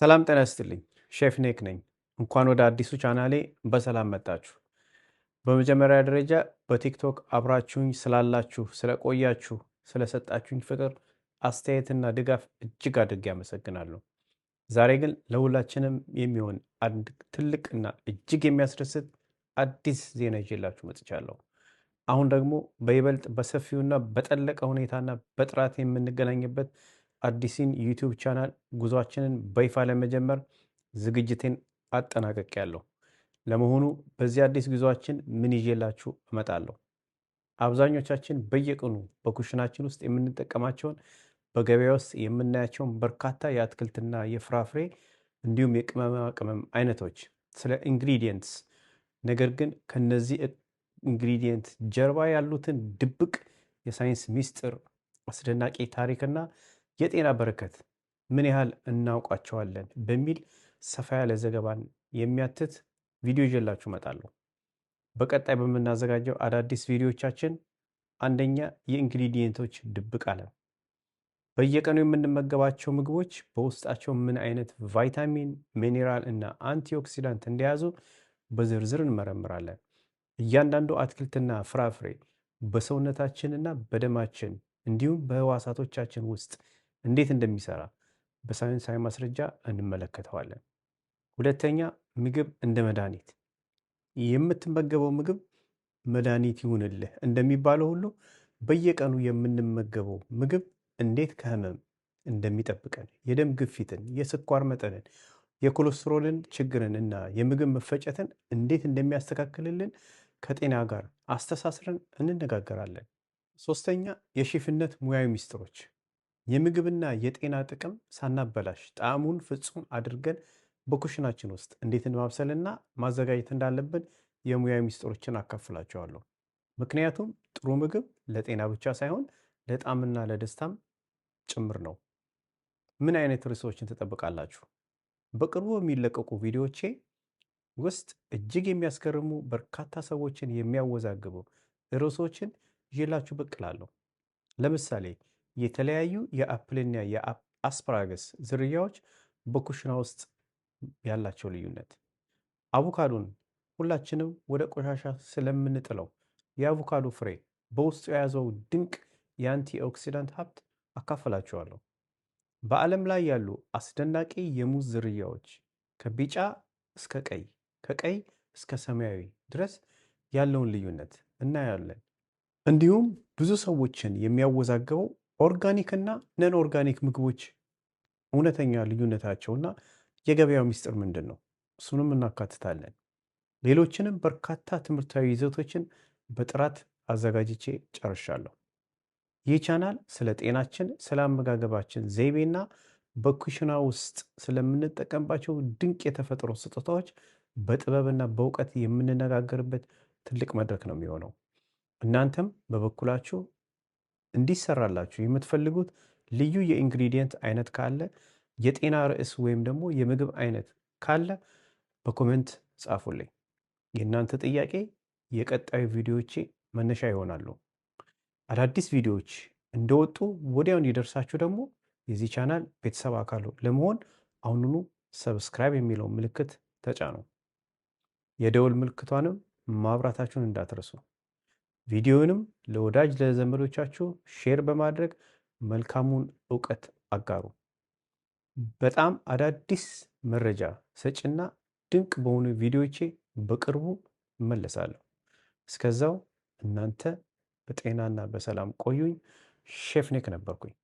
ሰላም ጤና ይስጥልኝ። ሼፍ ኔክ ነኝ። እንኳን ወደ አዲሱ ቻናሌ በሰላም መጣችሁ። በመጀመሪያ ደረጃ በቲክቶክ አብራችሁኝ ስላላችሁ፣ ስለቆያችሁ፣ ስለሰጣችሁኝ ፍቅር፣ አስተያየትና ድጋፍ እጅግ አድርጌ አመሰግናለሁ። ዛሬ ግን ለሁላችንም የሚሆን አንድ ትልቅና እጅግ የሚያስደስት አዲስ ዜና ይዤላችሁ መጥቻለሁ። አሁን ደግሞ በይበልጥ በሰፊውና በጠለቀ ሁኔታና በጥራት የምንገናኝበት አዲስን ዩቲዩብ ቻናል ጉዟችንን በይፋ ለመጀመር ዝግጅቴን አጠናቅቄያለሁ። ለመሆኑ በዚህ አዲስ ጉዟችን ምን ይዤላችሁ እመጣለሁ? አብዛኞቻችን በየቀኑ በኩሽናችን ውስጥ የምንጠቀማቸውን፣ በገበያ ውስጥ የምናያቸውን በርካታ የአትክልትና የፍራፍሬ እንዲሁም የቅመማ ቅመም አይነቶች፣ ስለ ingredients፣ ነገር ግን ከነዚህ ingredient ጀርባ ያሉትን ድብቅ የሳይንስ ሚስጥር፣ አስደናቂ ታሪክና የጤና በረከት ምን ያህል እናውቃቸዋለን በሚል ሰፋ ያለ ዘገባን የሚያትት ቪዲዮ ይዤላችሁ እመጣለሁ። በቀጣይ በምናዘጋጀው አዳዲስ ቪዲዮቻችን አንደኛ፣ የ ingredient ኦች ድብቅ ዓለም፣ በየቀኑ የምንመገባቸው ምግቦች በውስጣቸው ምን አይነት ቫይታሚን፣ ሚኔራል እና antioxidant እንደያዙ በዝርዝር እንመረምራለን። እያንዳንዱ አትክልትና ፍራፍሬ በሰውነታችንና በደማችን እንዲሁም በህዋሳቶቻችን ውስጥ እንዴት እንደሚሰራ በሳይንሳዊ ማስረጃ እንመለከተዋለን። ሁለተኛ፣ ምግብ እንደ መድኃኒት፣ የምትመገበው ምግብ መድኃኒት ይሁንልህ እንደሚባለው ሁሉ በየቀኑ የምንመገበው ምግብ እንዴት ከህመም እንደሚጠብቀን፣ የደም ግፊትን፣ የስኳር መጠንን፣ የኮሌስትሮልን ችግርን እና የምግብ መፈጨትን እንዴት እንደሚያስተካክልልን ከጤና ጋር አስተሳስረን እንነጋገራለን። ሶስተኛ፣ የሼፍነት ሙያዊ ሚስጥሮች፣ የምግብና የጤና ጥቅም ሳናበላሽ ጣዕሙን ፍጹም አድርገን በኩሽናችን ውስጥ እንዴት ማብሰልና ማዘጋጀት እንዳለብን የሙያዊ ሚስጥሮችን አካፍላችኋለሁ። ምክንያቱም ጥሩ ምግብ ለጤና ብቻ ሳይሆን ለጣዕምና ለደስታም ጭምር ነው። ምን አይነት ርዕሶችን ትጠብቃላችሁ? በቅርቡ በሚለቀቁ ቪዲዮዎቼ ውስጥ እጅግ የሚያስገርሙ፣ በርካታ ሰዎችን የሚያወዛግቡ ርዕሶችን ይዤላችሁ ብቅ እላለሁ። ለምሳሌ የተለያዩ የ apple ና የ asparagus ዝርያዎች በኩሽና ውስጥ ያላቸው ልዩነት፣ አቮካዶን ሁላችንም ወደ ቆሻሻ ስለምንጥለው የአቮካዶ ፍሬ በውስጡ የያዘው ድንቅ የ antioxidant ሀብት አካፍላችኋለሁ። በዓለም ላይ ያሉ አስደናቂ የሙዝ ዝርያዎች ከቢጫ እስከ ቀይ፣ ከቀይ እስከ ሰማያዊ ድረስ ያለውን ልዩነት እናያለን። እንዲሁም ብዙ ሰዎችን የሚያወዛግበው organic እና non organic ምግቦች እውነተኛ ልዩነታቸውና የገበያው ሚስጥር ምንድን ነው? እሱንም እናካትታለን። ሌሎችንም በርካታ ትምህርታዊ ይዘቶችን በጥራት አዘጋጅቼ ጨርሻለሁ። ይህ ቻናል ስለ ጤናችን፣ ስለ አመጋገባችን ዘይቤና በኩሽና ውስጥ ስለምንጠቀምባቸው ድንቅ የተፈጥሮ ስጦታዎች በጥበብና በእውቀት የምንነጋገርበት ትልቅ መድረክ ነው የሚሆነው። እናንተም በበኩላችሁ እንዲሰራላችሁ የምትፈልጉት ልዩ የ ingredient አይነት ካለ፣ የጤና ርዕስ ወይም ደግሞ የምግብ አይነት ካለ በ comment ጻፉልኝ። የእናንተ ጥያቄ የቀጣዩ ቪዲዮዎቼ መነሻ ይሆናሉ። አዳዲስ ቪዲዮዎች እንደወጡ ወዲያው እንዲደርሳችሁ ደግሞ የዚህ ቻናል ቤተሰብ አካል ለመሆን አሁኑኑ subscribe የሚለውን ምልክት ተጫኑ። የደወል ምልክቷንም ማብራታችሁን እንዳትረሱ። ቪዲዮንም ለወዳጅ ለዘመዶቻችሁ share በማድረግ መልካሙን እውቀት አጋሩ። በጣም አዳዲስ መረጃ ሰጪና ድንቅ በሆኑ ቪዲዮዎቼ በቅርቡ እመለሳለሁ። እስከዛው እናንተ በጤናና በሰላም ቆዩኝ። ሼፍ ኔክ ነበርኩኝ።